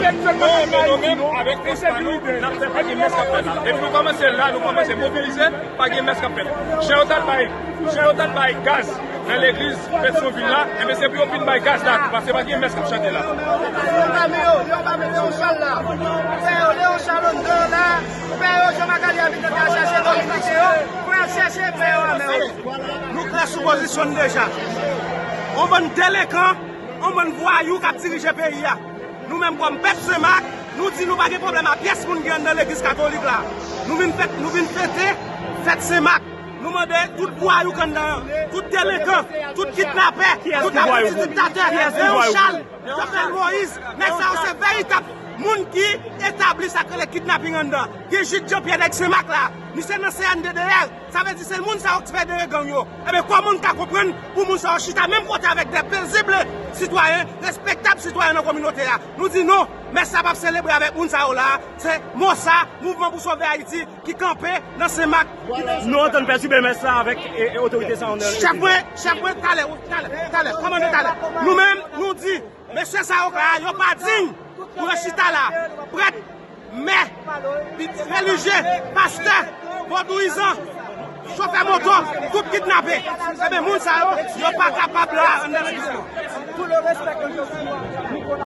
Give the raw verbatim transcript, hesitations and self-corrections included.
Nou, men nou menm, avèk fòs pa nou, n ap fè pa gen mès k ap fèt la. Epi nou kòmanse la, nou kòmanse mobilize, pa gen mès k ap fèt. Jan yo t al bay, jan yo t al bay gaz nan legliz Petyonvil la, enben se pou yo vin bay gaz la tou, paske pa gen mès k ap chante la. Yo pa mete yon chal la. Pè yo, Leon Chal anndan la. Pè yo, Jean Magali abitante al chache kominite yo. Pou al chache pè yo a men yo. Nou klè sou pozisyon n deja. On bann delenkan, on bann vwayou k ap dirije peyi a. Nou menm kòm pèp Senmak, nou di nou pa gen pwoblèm a pyès moun ki anndan legliz katolik la. Nou vin fèt, nou vin fete fèt Senmak. Nou mande tout vwayou k anndan an, tout delenkan, tout kidnapè, tout apranti diktatè, Leon Chal, Jovenel Moïse, nèg sa yo se veritab moun ki etabli sa k rele kidnaping anndan. Gen Jude Jean Pierre nèg Senmak la, misye nan C N D D R. Sa vle di se moun sa yo ki fè dere gang yo. Ebyen, kòman n ka konprann pou moun sa yo chita menm kote avèk de pezib sitwayen, respektab sitwayen nan kominote a? Nou di non, mès sa p ap selebre avèk moun sa yo la. Se MOSA, Mouvman pou Sove Ayiti, ki kanpe nan Senmak. Nou antann pètibe mès sa avèk e, e, otorite sa yo nan Chèf mwen, chèf mwen, talè, talè, talè, kòmandan talè. Nou menm, nou di, mesye sa yo la, yo pa diy pou yo chita la. Prèt, mè, relijye, pastè, vodouyizan, chofè moto, tout kidnape. Ebyen, moun sa yo, yo pa kapab la anndan legliz nou.